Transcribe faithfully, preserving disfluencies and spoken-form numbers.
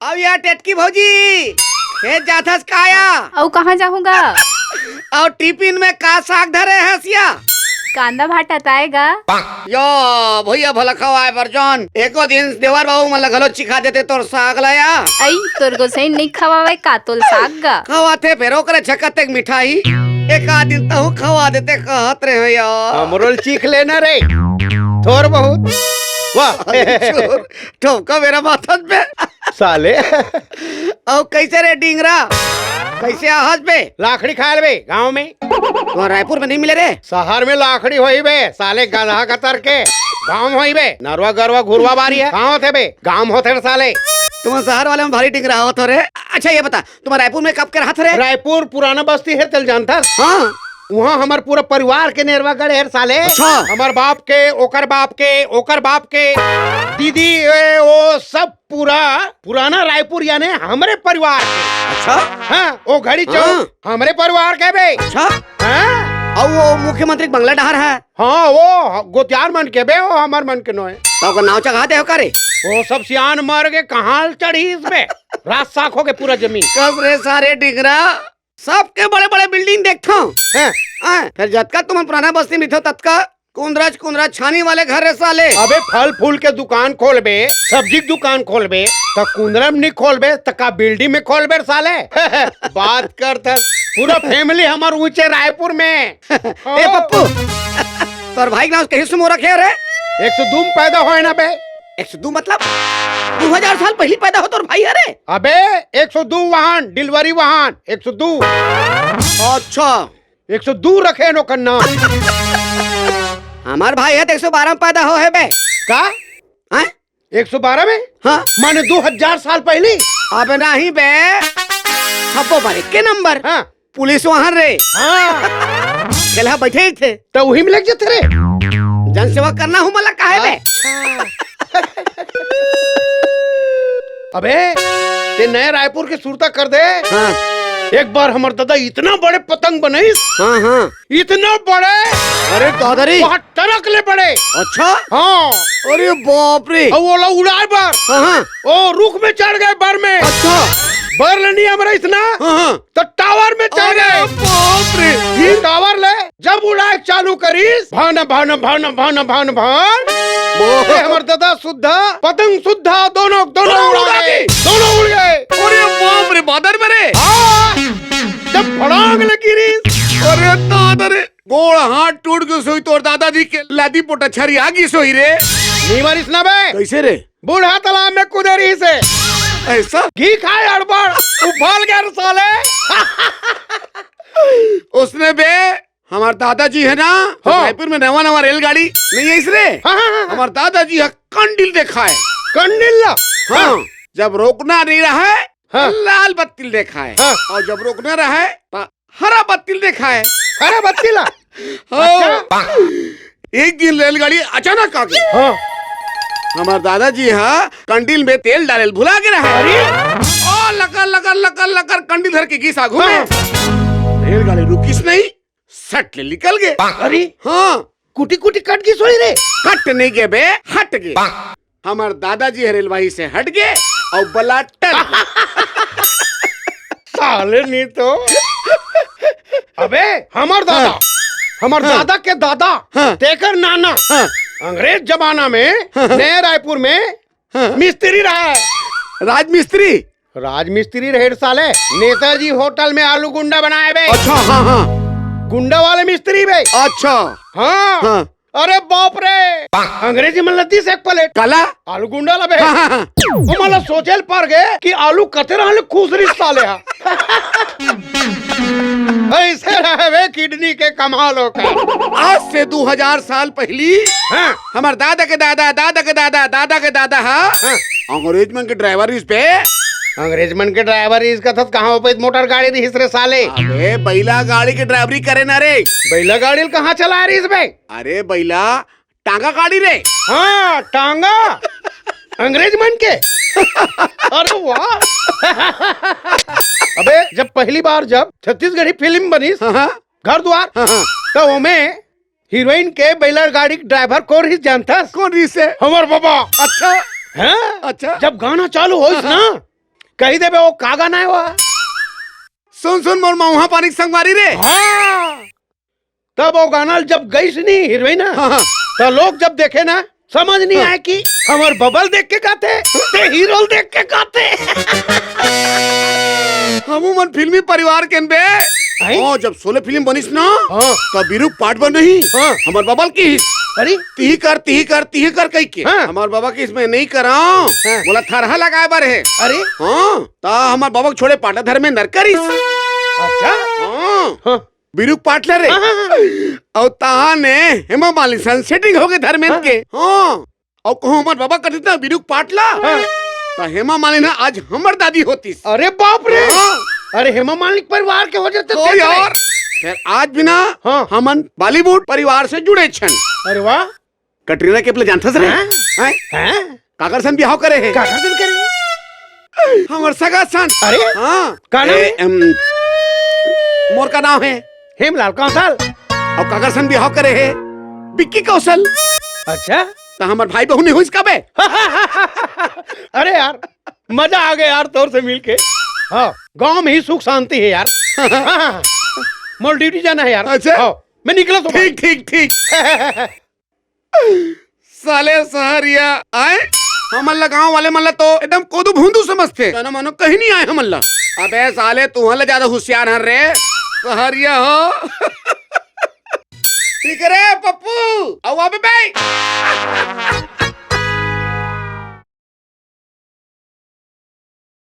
अब या टेटकी भौजी, खेत जाथस का या? अउ कहाँ जाहूँ गा? अउ टिफिन में का साग धरे हस या? कांदा भाटा ताय गा। यो भैया, भला खवाए बर जौन एको दिन देवर बाबू मन ला घलो चिखा देते तोर साग ला या। अई, तोर गोसई नइ खवावय का तोल साग गा? खवाथे फेर ओकरे छकत एक मिठाई। एक आध दिन तहूँ खवा देते कहत रहे हो या। हमरो ल चीख लेना रे, थोर बहुत। वाह। अरे चोर, ठोका मेरा माथा पे। साले। अउ कैसे रे डिंगरा? कैसे आहस बे? लाखड़ी खायल बे गांव में। तुम्हारा रायपुर में नहीं मिले रे? शहर में लाखड़ी होई बे, साले गधा कतर के। गांव होई बे, नरवा गरवा घुरवा बारी है। गांव होथे बे, गांव होथे रे साले। तुम शहर वाले में भारी डिंगरा होत हो रे। अच्छा ये बता, तुम्हारा रायपुर में कब के रहत रे? रायपुर पुराना बस्ती है, तेल जानता? हाँ। वहाँ हमर पूरा परिवार के नेरवा गड़े हे साले। अच्छा। हमर बाप के, ओकर बाप के, ओकर बाप के, दीदी, ए, ओ सब पूरा पुराना रायपुर यानी हमरे परिवार के। अच्छा। हाँ, ओ घड़ी चौक हाँ। हमरे परिवार के बे। अच्छा। हाँ। अउ वो मुख्यमंत्री के बंगला डहर है। हाँ, वो गोतियार मन के बे, वो हमर मन के नोय। तो ओकर नाव चघा दे हो का रे? वो सब सियान मर के कहाँ चढ़ी इसमें? रात साख हो गए पूरा जमीन। कस रे सारे डिंगरा, सबके बड़े-बड़े बिल्डिंग देखथव। हैं। हैं, फेर जतका तुमन पुराना बस्ती में रहिथव, ततका कुंदरा च कुंदरा छानी वाले घर रे साले। अबे फल फूल के दुकान खोलबे, सब्जी के दुकान खोलबे, त कुंदरा में नहीं खोलबे, त का बिल्डिंग में खोलबे रे साले? बात करथस, पूरा फैमिली हमर ऊंचे रायपुर में। ए पप्पू, तोर भाई के नाम कहीं से मोर रखे रे? एक सौ दू में पैदा होए ना बे। एक सौ दू मतलब? दो हज़ार साल पहली पैदा हो तोर भाई हरे? अबे, एक सौ दू वाहन, डिलीवरी वाहन, एक सौ दू। अच्छा। एक सौ दू रखे नो कन्ना। हमार भाई है तो एक सौ बारह में पैदा हो है बे। का? हैं? एक सौ बारह में? हाँ। माने दो हज़ार साल पहली? अबे नहीं बे। छप्पो पर एक के नंबर। हाँ। पुलिस वहां रे। हाँ। चल, हाँ, बैठे ही थे। तो वही में लग जाते रे। जनसेवा करना हूँ मला काहे बे? अच्छा। अबे, ते नए रायपुर के सुरता कर दे। हाँ। एक बार हमर दादा इतना बड़े पतंग बनइस। हाँ, हाँ। इतना बड़े। अरे दादा रे। वहाँ ट्रक ले पड़े। अच्छा। हाँ। अरे बाप रे। अउ ओला उड़ाए बर। हाँ, हाँ। ओ रुख में चढ़ गए बर में। अच्छा। बर ले नहीं हमरा इतना। हाँ, हाँ। तो टावर में चढ़ अरे गए। बाप रे। ये टावर ले जब उड़ाए चालू करीस, भन, भन, भन, भन, भन, भन। ओहो। अरे हमर दादा सुद्धा, पतंग सुद्धा, दोनों, दोनों दोनों उड़ा उड़ा गए। गए। दोनों उड़ गए। अरे बाप रे, बादर में रे। हाँ। जब फड़ांग लगी रीस। अरे दादा रे। गोड़ हाथ टूट गिस होही तोर दादाजी के, लादी पोटा छरिया गिस होही रे। नी मरिस ना बे। कैसे रे? बूढ़ा तालाब में कूदे रहिस हे। ऐसा? घी खाए अड़बड़, उफल गए रे साले। उसने बे, हमार दादाजी है ना, तो हाँ। रायपुर में नवा नवा रेलगाड़ी नहीं आइस रे। हाँ, हाँ, हाँ। हमार दादाजी ह कंडील देखाए। कंडील ला? हाँ। हाँ। जब रोकना नहीं रहा है, हाँ। लाल बत्ती देखाए। हाँ। अउ जब रोकना रहा है, तो हरा बत्ती देखाए। हरा बत्ती ला? हाँ। अच्छा। एक दिन रेलगाड़ी अचानक आ गई। हाँ। हमार दादाजी ह कंडील में तेल डाले ल भुला गे रहा। अरे। ओ लकर लकर लकर लकर कंडील धर के गिस आगू में। हाँ। रेलगाड़ी रुकिस नहीं, सट ले निकल गए। अरे। हाँ। कुटी कुटी कट गिस होही रे। कट नहीं गए बे, हट गए। हमर दादाजी ह रेलवाही से हट गे अउ बला टल गे। साले नी तो। अबे, हमर दादा, हाँ। हमर हाँ। दादा के दादा, हाँ। तेकर नाना, हाँ। अंग्रेज जमाना में हाँ। नया रायपुर में हाँ। मिस्त्री रहा है। राजमिस्त्री? राजमिस्त्री रहे साले। नेताजी होटल में आलू गुंडा बनाए बे। अच्छा, हाँ, हाँ। गुंडा वाले मिस्त्री बे। अच्छा। हाँ। हाँ। अरे बाप रे, अंग्रेजी मन ला दिस एक प्लेट। काला? आलू गुंडा ला बे। हाँ, हाँ, हाँ। ओ मन ला सोचे ल पर गे कि आलू कते रहले खुसरी साले हा। ऐसे रहे बे किडनी के कमाल हो का। आज से दो हज़ार साल पहली हाँ। हमार दादा के दादा, दादा के दादा, दादा के दादा हा। हाँ। अंग्रेज मन के ड्राइवर रिहिस बे। अंग्रेज मन के ड्राइवर रिहिस कथस, कहाँ हो पे मोटर गाड़ी रिहिस रे साले? अबे बैला गाड़ी के ड्राइवरी करे ना रे। बैला गाड़ी ल कहाँ चला रिहिस बे? अरे बैला, टांगा गाड़ी रे। हाँ, टांगा। अंग्रेज मन के। अरे वाह। अबे, जब पहली बार जब छत्तीसगढ़ी फिल्म बनिस, हाँ, हाँ। घर द्वार, हाँ, हाँ। तो ओमे हीरोइन के बैलगाड़ी के ड्राइवर कोन रिहिस जानथस? कोन रिहिस हे? हमर बाबा। अच्छा। हाँ? अच्छा। जब गाना चालू होइस हाँ, ना, हाँ। कही देबे, वो का गाना हे वो? सुन सुन मोर मउहा पानी के संगवारी रे। हाँ। तब वो गाना जब गइस नी हीरोइन, हाँ, हाँ। त लोग जब देखे ना, समझ नहीं हाँ। आए कि हमर बबा ल देख के गाथे, ते हीरो ल देख के गाथे। हमू मन फिल्मी परिवार के हन बे। हैं? ओ, जब शोले फिल्म बनिस ना, हाँ। त बिरुक पार्ट बर नहीं, हाँ। हमर बबा ल किहिस। अरे? तिही कर, तिही कर, तिही कर कहि के। हाँ। हमर बबा किहिस मैं नहीं करंव। हाँ। मोला थरहा लगाए बर हे। अरे? हाँ। त हमर बबा के छोड़े पाटा धर्मेंद्र करिस। अच्छा? हाँ। हाँ। बिरुक पार्ट ल रे। हाँ, हाँ, हाँ। अउ तहाने हेमा मालिनी सन सेटिंग होगे धर्मेंद्र हाँ। के। हाँ। अउ कहूँ हमर बबा करतिस ना बिरुक पार्ट ल, हाँ। त हेमा मालिनी आज हमर दादी होतिस। अरे बाप रे। हाँ। अरे हेमा मालिनी के परिवार के हो जाते तो ते यार। फेर आज भी ना हाँ। हमन बॉलीवुड परिवार से जुड़े छन। अरे वाह। कटरीना कैफ ल जानथस रे? हाँ? हैं? हैं? काकर सन बिहाव करे हे? काकर सन करे? हमर सगा सन। अरे? हाँ। का नाम ए, हे? अम, मोर का नाम हे? हेमलाल कौशल। अउ काकर सन बिहाव करे हे? विक्की कौशल। अच्छा? त हमर भाई बहू नहीं होइस का बे? अरे यार, मजा आ गया यार तोर से मिलके। हाँ, गांव में ही सुख शांति हे यार। हाँ, हाँ, हाँ। मोर ड्यूटी जाना हे यार। अच्छा? हाँ, मैं निकला तो ठीक, ठीक, ठीक। साले सहरिया आए, हमन ला गांव वाले मन ला तो एकदम कोदू भूंदू समझथे। जानो मानो कहीं नहीं आए हमन ला। अबे साले तुहन ला ज्यादा होशियार हन रे सहरिया हो। ठीक रे पप्पू, अउ अबे बे।